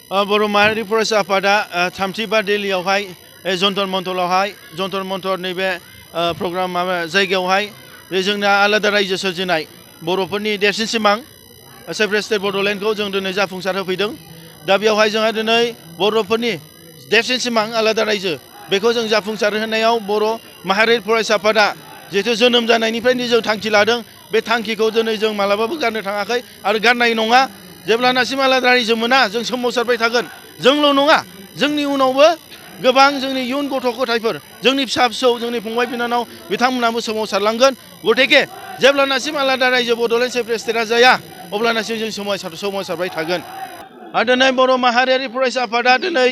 बर' माहारि फरायसा आफादा थामथिबा दिल्लीयावहाय जन्तर मन्तर नैबे प्रग्राम माबा जायगायावहाय जोंना आलादा रायजो सोरजिनाय बर'फोरनि देरसिन सिमां सेपारेट स्टेट बड'लेण्डखौ जों दिनै जाफुंसार होफैदों। दा बेवहाय जोंहा दिनै बर'फोरनि देरसिन सिमां आलादा रायजो बेखौ जों जाफुंसार होनायाव बर' माहारि फरायसा आफादा जिहेतु जोनोम जानायनिफ्रायनो जों थांखि लादों। बे थांखिखौ दिनै जों मालाबाबो गारनो थाङाखै आरो गारनाय नङा। जेब्लानासिम आलादा रायजो मोना जों सोमावसारबाय थागोन। जोंल' नङा, जोंनि उनावबो गोबां जोंनि इयुन गथ' गथायफोर, जोंनि फिसा फिसौ, जोंनि फंबाय बिनानाव बिथांमोनाबो सोमावसारलांगोन। गतिके जेब्लानासिम आलादा रायजो बड'लेण्ड सेपारेट स्टेटआ जाया अब्लानासिम जों सोमावसारबाय थागोन। आरो दिनै बर' माहारियारि फरायसा आफादा दिनै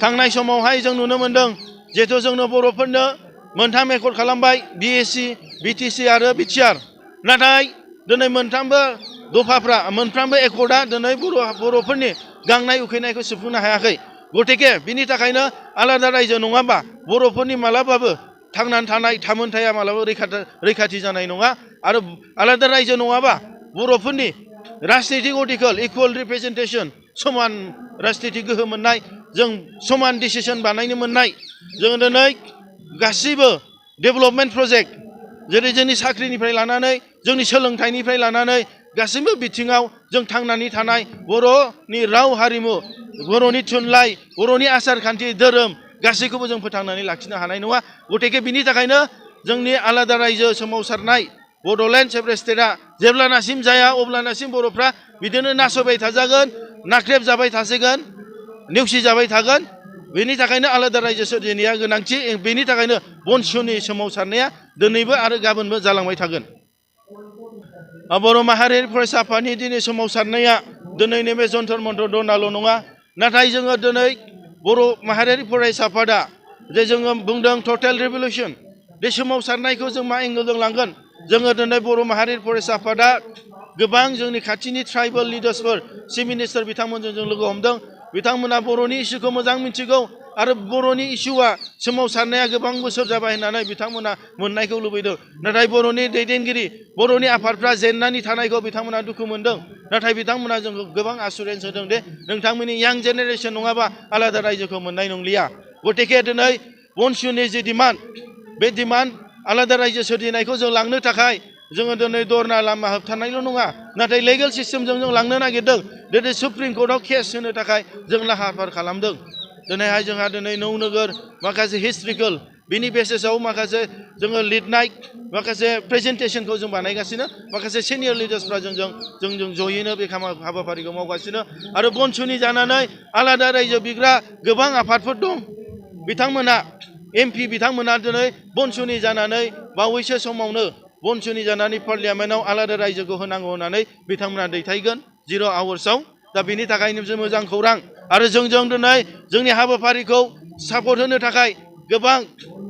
थांनाय समावहाय जों नुनो मोन्दों जिहेथु जोंनो बर'फोरनो मोनथाम एकर्ड खालामबाय, BSc, BTC आरो BTR। नाथाय दिनै मोनफ्रोमबो एकर्डआ दिनै बर'फोरनि गांनाय उखैनायखौ सुफुंनो हायाखै। गतिके बिनि थाखायनो आलादा रायजो नङाबा बर'फोरनि मालाबाबो थांनानै थानाय थामोनथाया मालाबाबो रैखाथि जानाय नङा। आरो आलादा रायजो नङाबा बर'फोरनि राजनितिक अर्टिकेल इकुवेल रिप्रेजेन्टेसन, समान राजनितिक गोहो मोननाय, जों समान डिसिसन बानायनो मोननाय, जों दिनै गासैबो डेभेलपमेन्ट प्रजेक्ट जेरै जोंनि साख्रिनिफ्राय लानानै जोंनि सोलोंथाइनिफ्राय लानानै गासैबो बिथिङाव जों थांनानै थानाय बर'नि राव हारिमु, बर'नि थुनलाइ, बर'नि आसार खान्थि धोरोम गासैखौबो जों फोथांनानै लाखिनो हानाय नङा। गतिके बिनि थाखायनो जोंनि आलादा रायजो सोमावसारनाय बड'लेण्ड सेपारेट स्टेटआ जेब्लानासिम जाया अब्लानासिम बर'फ्रा बिदिनो नासयबाय थाजागोन, नाख्रेब जाबाय थासिगोन, नेवसिजाबाय थागोन। बेनि थाखायनो आलादा रायजो सोरजिनाया गोनांथि। बेनि थाखायनो बनसुनि सोमावसारनाया दिनैबो आरो गाबोनबो जालांबाय थागोन। बर' माहारियारि फरायसा आफादनि दिनै सोमावसारनाया दिनै नैबे जन्तर मन्तर दनाल' नङा। नाथाय जोङो दिनै बर' माहारियारि फरायसा आफादा जे जोङो बुंदों टटेल रिभलिउसन, बे सोमावसारनायखौ जों मा एंगोलजों लांगोन? जोङो दिनै बर' माहारियारि फरायसा आफादा गोबां जोंनि खाथिनि ट्राइबेल लिडार्सफोर, चिफ मिनिस्टार बिथांमोनजों जों लोगो हमदों। बिथांमोना बर'नि इस्युखौ मोजां मिथिगौ आरो बर'नि इस्युआ सोमावसारनाया गोबां बोसोर जाबाय होननानै बिथांमोना मोननायखौ लुबैदों। नाथाय बर'नि दैदेनगिरि, बर'नि आफादफ्रा जेननानै थानायखौ बिथांमोना दुखु मोनदों। नाथाय बिथांमोना जोंखौ गोबां एसुरेन्स होदों दे नोंथांमोननि यां जेनेरेसन नङाबा आलादा रायजोखौ मोननाय नंलिया। गतिके दिनै बनसुनि जि डिमान्ड, बे डिमान्ड आलादा रायजो सोरजिनायखौ जों लांनो थाखाय जोङो दिनै धरना लामा होबथानायल' नङा, नाथाय लिगेल सिस्टेमजों जों लांनो नागिरदों। दिनै सुप्रिम कर्टआव केस होनो थाखाय जों लाहार फाहार खालामदों। दिनैहाय जोंहा दिनै नौनोगोर माखासे हिस्ट्रिकेल बिनि बेसिसाव माखासे जोङो लिरनाय माखासे प्रेजेन्टेसनखौ जों बानायगासिनो। माखासे सिनियर लिडार्सफ्रा जोंजों जयैनो बे हाबाफारिखौ मावगासिनो। आरो बनसुनि जानानै आलादा रायजो बिग्रा गोबां आफादफोर दं। बिथांमोना MP बिथांमोना दिनै बनसुनि जानानै बावैसो समावनो बनसुनि जानानै पार्लियामेन्टआव आलादा रायजोखौ होनांगौ होननानै बिथांमोना दैथायगोन 0 आवार्सआव। दा बेनि थाखायनो जों मोजां खौरां। आरो जोंजों दिनै जोंनि हाबाफारिखौ सापर्ट होनो थाखाय गोबां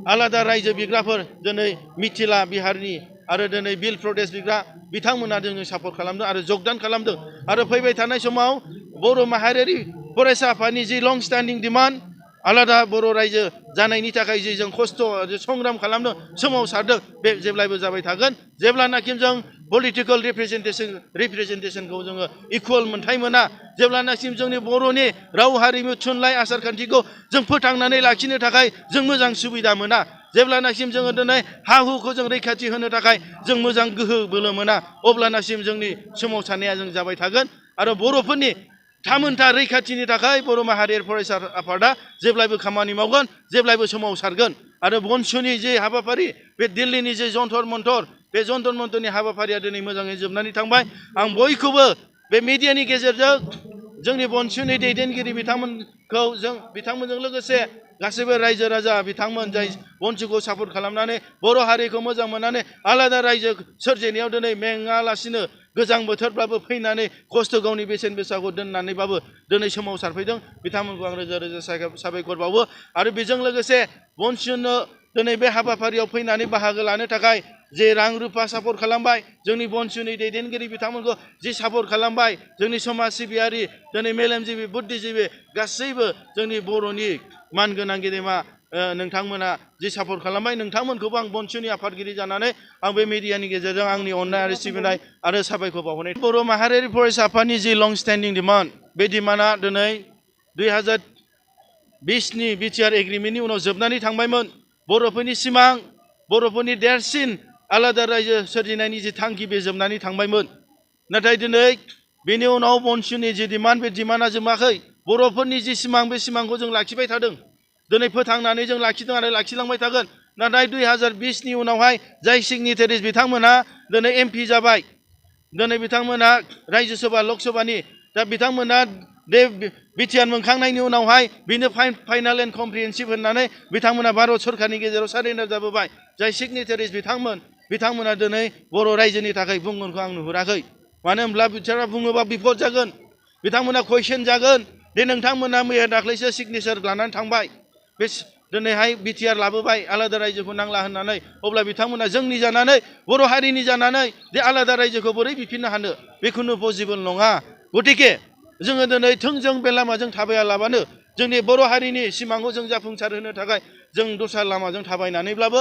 आलादा रायजो बिग्राफोर दिनै मिथिला बिहारनि आरो दिनै बिल प्रदेश बिग्रा बिथांमोना जोंनो सापर्ट खालामदों आरो जगदान खालामदों। आरो फैबाय थानाय समाव बर' माहारियारि फरायसा आफादनि जि लं स्टेन्डिं डिमान्ड, आलादा बर' रायजो जानायनि थाखाय जि जों खस्थ' संग्राम खालामदों, सोमावसारदों, बे जेब्लायबो जाबाय थागोन। जेब्लानाखि जों पलिटिकेल रिप्रेजेन्टेसनखौ जोङो इकुवेल मोनथाय मोना, जेब्लानासिम जोंनि बर'नि राव हारिमु थुनलाइ आसार खान्थिखौ जों फोथांनानै लाखिनो थाखाय जों मोजां सुबिदा मोना, जेब्लानासिम जोङो दिनै हा हुखौ जों रैखाथि होनो थाखाय जों मोजां गोहो बोलो मोना, अब्लानासिम जोंनि सोमावसारनाया जों जाबाय थागोन। आरो बर'फोरनि थामोनथा रैखाथिनि थाखाय बर' माहारियारि फरायसा आफादा जेब्लायबो खामानि मावगोन, जेब्लायबो सोमावसारगोन। आरो बनसुनि जे हाबाफारि, बे दिल्लीनि जे जन्तर मन्तर, बे जन्तर मन्तरनि हाबाफारिया दिनै मोजाङै जोबनानै थांबाय। आं बयखौबो बे मिडियानि गेजेरजों जोंनि बनसुनि दैदेनगिरि बिथांमोनजों लोगोसे गासैबो रायजो राजा बिथांमोन जाय बनसुखौ सापर्ट खालामनानै बर' हारिखौ मोजां मोननानै आलादा रायजो सोरजिनायाव दिनै मेङालासिनो गोजां बोथोरब्लाबो फैनानै खस्थ' गावनि बेसेन गोसाखौ दोननानैबाबो दिनै सोमावसारफैदों। बिथांमोनखौ आं रोजा रोजा साबायखर बावो। आरो बेजों लोगोसे बनसुनो दिनै बे हाबाफारियाव फैनानै बाहागो लानो थाखाय जे रां रुफा सापर्ट खालामबाय, जोंनि बनसुनि दैदेनगिरि बिथांमोनखौ जि सापर्ट खालामबाय, जोंनि समाज सिबियारि, दिनै मेलेमजिबि बुद्धिजिबि गासैबो जोंनि बर'नि मानगोनां गेदेमा नोंथांमोना जि सापर्ट खालामबाय, नोंथांमोनखौबो आं बनसुनि आफादगिरि जानानै आं बे मिडियानि गेजेरजों आंनि अननाय आरो सिबिनाय आरो साबायखर बावहरनाय। बर' माहारियारि फरायसा आफादनि जि लं स्टेन्डिं डिमान्ड, बे डिमान्डआ दिनै 2020नि बिटिआर एग्रिमेन्टनि उनाव जोबनानै थांबायमोन बर'फोरनि सिमां बर'फोरनि देरसिन आलादा रायजो सोरजिनायनि जि थांखि बे जोबनानै थांबायमोन नाथाय दिनै बेनि उनाव मनसुननि जि डिमान्ड बे डिमान्डआ जोबाखै बर'फोरनि जि सिमां बे सिमांखौ जों लाखिबाय थादों दिनै फोथांनानै जों लाखिदों आरो लाखिलांबाय थागोन नाथाय 2020नि उनावहाय जाय सिगनेटारिस बिथांमोनहा दिनै एमपि जाबाय दिनै बिथांमोना रायजो सभा लक सभानि दा बिथांमोना बे बिटिआर मोनखांनायनि उनावहाय बेनो फाइनाल एन्ड कमप्रिहेन्सिभ होननानै बिथांमोना भारत सरकारनि गेजेराव सारेन्डार जाबोबाय जाय सिगनेटारिस बिथांमोना दिनै बर' रायजोनि थाखाय बुंगोनखौ आं नुहुराखै मानो होनब्ला बिथाङा बुङोबा बिपद जागोन बिथांमोना कुइसन जागोन दे नोंथांमोना मैया दाख्लैसो सिगनेचार लानानै थांबाय बे दिनैहाय बिटिआर लाबोबाय आलादा रायजोखौ नांला होननानै अब्ला बिथांमोना जोंनि जानानै बर' हारिनि जानानै बे आलादा रायजोखौ बोरै बिफिननो हानो बेखुनु पसिबोल नङा गतिके जोङो दिनै थोंजों बे लामाजों थाबायालाबानो जोंनि बर' हारिनि सिमांखौ जों जाफुंसार होनो थाखाय जों दस्रा लामाजों थाबायनानैब्लाबो